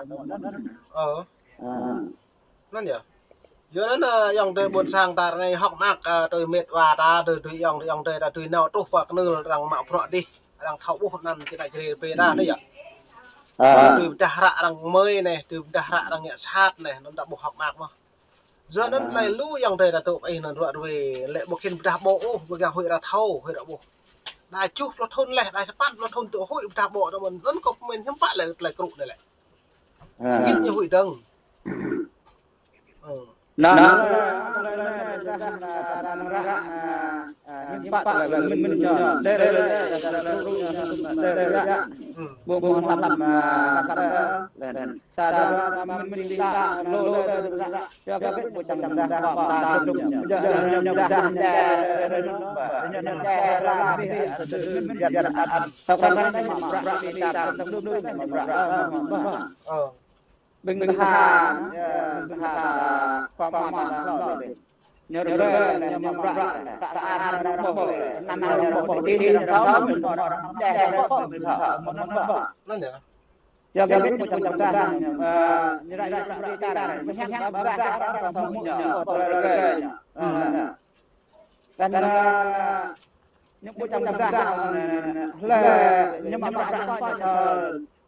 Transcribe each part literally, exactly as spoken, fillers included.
Ơ. Anŭn yơh. Yua anŭn, ơ, ayŏng adơi ƀôn sang ta anai hŏk mơak, ơ, tui met wa ta, tui, tui ayŏng, tui ayŏng adơi ta, tui nao truh pơ kơnưl arăng mă bruă dih, arăng thâo ƀuh anŭn či anai čơrê pê ta anai yơh. Ơ, tui pơdah hră arăng mơi anai, tui pơdah hră arăng ngă sat anai, anŭn ta ƀuh hŏk mơak mơ̆n. Yua anŭn tơlơi lu ayŏng adơi ta tŭ ih anŭn ruă ruê, lĕ ƀu khĭn pơdah ƀô̆ ôh, ƀu kiăng huĭ arăng thâo, huĭ arăng ƀuh. Đa tơjuh pluh thŭn laih, đa sapăn pluh thŭn tŭ huĭ pơdah ƀô̆ anŭn mơ̆n, anŭn kâo pơmĭn hiư̆m pă lĕ tơlơi krŭ anai lĕ. Git ñu huĭ dơ̆ng. Ơ. Ơ. Ƀing tha, ơ, ƀing tha, pơmă lŏ lĕ. Ñu rơbê, ñu mă bruă, ta an rơbô, năm rơbô, ti rơbô, năm rơbô, ƀing tha, mơ̆n anŭn ƀă. Anŭn yơh. Yua kơ ƀing pơčăm pơdah, ơ, ñu rai rai bruă ti ta rai, mơ̆ hiăp ƀă bruă, ƀă bruă, ƀă bruă, ƀă bruă, ƀă bruă, ƀă bruă. Ơ, anŭn. Kăn, ơ, ñu pơčăm pơdah, ơ, lĕ, ñu mă bruă, ƀă bruă, ƀă bruă,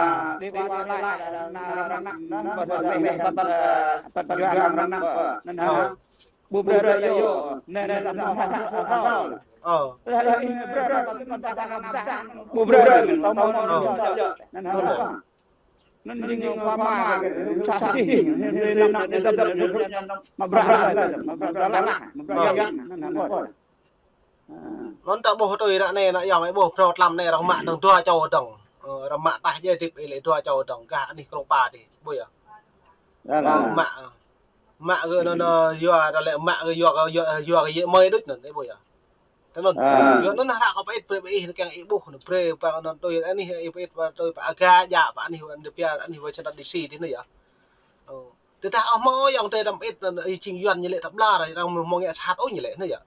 a, đi qua đi lại, a, na răng năk, năn ƀă tơlơi tăt, a, tăt yua răng năk, năn ha. Ƀu brơi rơi yơh, năn năn năn năn năn. Ơ. Ơ, ơ, ih brơi rơi, ƀă tơlơi tăt, tăt, tăt, ƀu brơi rơi, tơlơi mơ̆n, năn ha. Năn jing yơh pama, sa tih, năn năn năn năn năn năn, mă brơi rơi, mă brơi rơi, mă brơi rơi, năn năn năn. Anŭn ta ƀuh tui ră anai, ană ayŏng ih ƀuh phrâo tlam anai arăng mă dơ̆ng dua čô dơ̆ng. Ơ, arăng mă taih djai hơdip ih lĕ dua čô dơ̆ng, gah anih Krông Pa dih, ƀuh yơh. Ơ, mă, mă gơ̆ anŭn, ơ, yua ta lĕ mă gơ̆ yua, yua, yua gơ̆ yơ̆ mơi đôč anŭn, ih ƀuh yơh. Tui anŭn, yua anŭn hră kâo pơĭt brơi ƀơi ih, kiăng ih ƀuh anŭn brơi, pă anŭn tui anih ih pơĭt, pă tui pă aga djă, pă anih, pă anih, pă anih Washington D C dih anŭn yơh. Ơ. Tơdah ôh mơ̆ ayŏng adơi đăm ĭt anŭn, ih jing Yuan ñu lĕ ta ƀlŏr, arăng mơ̆ ngă sat ôh ñu lĕ anŭn yơh.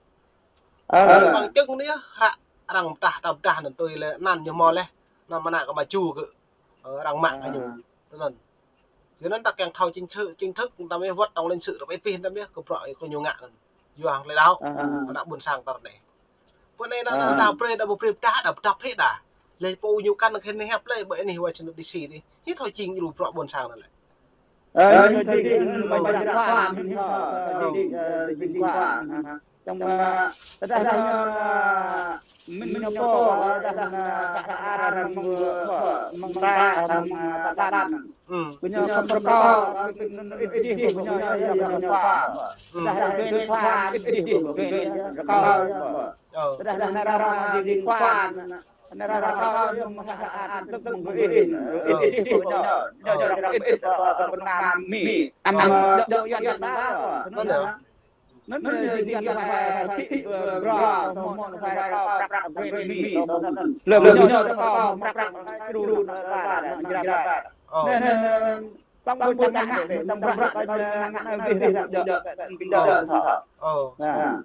Ơ. Ih păng čưng anŭn yơh, hră arăng pơdah, ta pơdah anŭn tui lĕ anăn ñu hmâo leh, anăn mơnă kơ mă ju gơ̆. Ơ, arăng mă kơ ñu. Tui anŭn. Yua anŭn ta kiăng thâo chính sự, chính thức, ta mơ̆ wơ̆t tổng lãnh sự ta ƀĭt pih ta mơ̆ kơ bruă kơ ñu ngă anŭn. Yua hăng tơlơi đaŏ, ană ƀôn sang ta anai. Pơ anai anŭn, anŭn ta brơi, ta ƀu brơi pơdah, ta pơdah phe ta. Lĕ pô ñu kăn khen hiăp lĕ, ƀơi anih Washington D C dih. Ñu thâo jing djru bruă ƀôn sang anŭn lĕ. Ơ, ñu jing, ơ, ƀơi jơlan khoa, ñu jing, ơ, jing khoa. Trong, ơ, tơdah, ơ, mĭn ñu pô, ơ, tơdah, ơ, tơdah, ơ, mơ̆ng, ơ, mơ̆ng ta, ơ, mơ̆ng, ơ, ta, ta, ta. Ơ. Bơnyo khŏm rơkâo, ơ, ih dih, bơnyo, ơ, ơ, bơnyo khoa. Ơ. Tơdah, ơ, bơnyo khoa, ih dih, bơnyo rơkâo. Ơ. Tơdah, tơdah, nai rơkâo, jing khoa. Nai rơkâo, ơ, mơ̆ng ta, ta, ta, tơdah mơ̆ng ih, ơ, ih dih, bơnyo, bơnyo, bơnyo, ih dih, bơnyo, bơnyo, bơnyo, bơnyo, bơnyo, bơnyo, Anŭn, ơ, jing Yuan phải, ơ, kĭ, ơ, gro, mơ̆n phải rơkâo prăk brơi mĭn, tui anŭn. Lơ̆m ñu rơkâo prăk, prăk, prăk, prăk, prăk, prăk, prăk. Ơ. Anŭn, anŭn, anŭn, păng ƀuh ñu ngă, ñu ngă, ñu ngă, ñu ngă, ñu ngă. Ơ. Anŭn.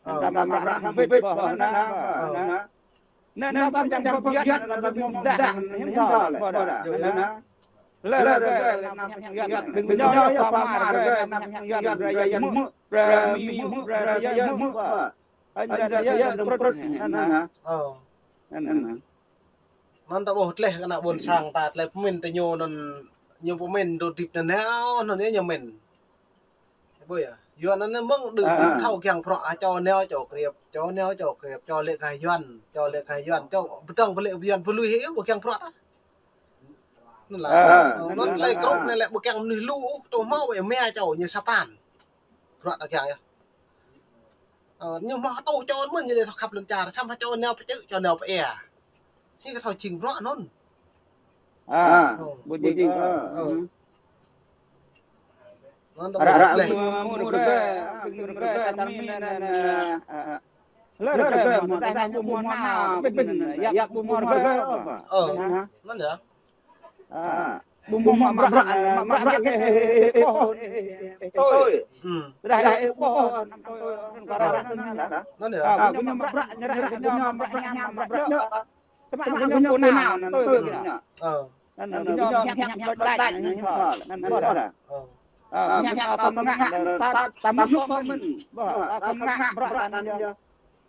Ơ. Anŭn ta mă bruă hăng pit ƀôh anŭn, ơ, anŭn. Anŭn ta čang pơgiăt, anŭn ta mơ̆ng dah, anŭn hiư̆m thâo lĕ, ƀôh dah. Yơh, yơh. Anŭn. Lĕ, lĕ, lĕ, anŭn hiư̆m thâo, đing ñu yơh pơmar, anŭn hiư̆m thâo, brơi yă mơ̆, brơi mĭn mơ̆, brơi yă mơ̆, ƀôh. Anŭn ta yă, anŭn prut, anŭn, anŭn. Ơ. Anŭn, anŭn. Anŭn ta ƀuh tơlơi kơ ană ƀôn sang ta tơlơi pơmĭn tơ ñu anŭn, ñu pơmĭn dŏ hơdip anŭn nao, anŭn yơh ñu mĭn. Ƀu yơh. Yua anŭn mơ̆ng đưm, ơ, đưm, ơ, thâo kiăng bruă, a, čô nao čô kriêp, čô nao čô kriêp, čô lĕ gah Yuan, čô lĕ gah Yuan, čô pơdơ̆ng pơlĕ Yuan pơlui hĭ ƀu kiăng bruă ah. Anŭn lah. Ơ, ơ, anŭn, anŭn tơlơi krŭ anŭn lĕ ƀu kiăng mơnuih lu, tŭ hmâo ƀu mă čô ñu sa pran. Bruă ta kiăng yơh. Ơ, ñu hmâo tŭ čô mơ̆n ñu lĕ thâo khăp lŏn čar, samơ̆ čô nao pơčư̆, čô nao pơia. Hĭ kơ thâo jing bruă anŭn. A, ơ, ƀu jing. Ơ. Ơ. Anŭn ta ƀuh tơlơi. Ră, ră, mơ̆, mơ̆ rơgơi, mơ̆ rơgơi, ta mĭn anŭn, ơ, ơ. Lĕ rơgơi, mơ̆ ta ƀu hmâo nao, ƀing, ƀing, yap ƀu hmâo rơgơi, ƀôh. Ơ. Anŭn yơh. A, ƀu hmâo mă bruă, mă bruă kơ, ơ, ơ, ơ, tui. Hmm. Dah, dah, ơ, ƀôh, anŭn tui, anŭn kơ ră, anŭn lah. Anŭn yơh. A, ƀu hmâo mă bruă, ñu ră, ƀu hmâo mă bruă, ñu mă bruă. Samơ̆ ñu pô nao, anŭn tui kơ ñu. Ơ. Anŭn, anŭn, ñu hiăp, hiăp, hiăp, lač, anŭn hiăp, anŭn ƀôh dah. Ơ. A, hiăp, hiăp, ta pơngă, ta, ta mă bruă mơ̆n, ƀôh, ta pơngă bruă, anŭn yơh.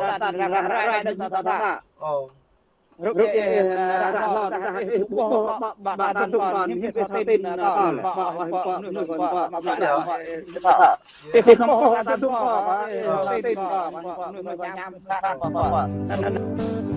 ta, ta, ta, ra, ra, ra, ra, ta, ta, ta. Ơ. Ruk ih, ra, ra, ra, ih, ƀuh, ƀă, ƀă, ta, ta, ta, hiư̆m pă tin, ta, ƀă, ƀă, ƀă, ƀă, ƀă, ƀă, ƀă, ƀă, ƀă. Ih, ƀuh, ta, ta, ta, ƀă, ƀă, ƀă, ƀă, ƀă, ƀă, ƀă.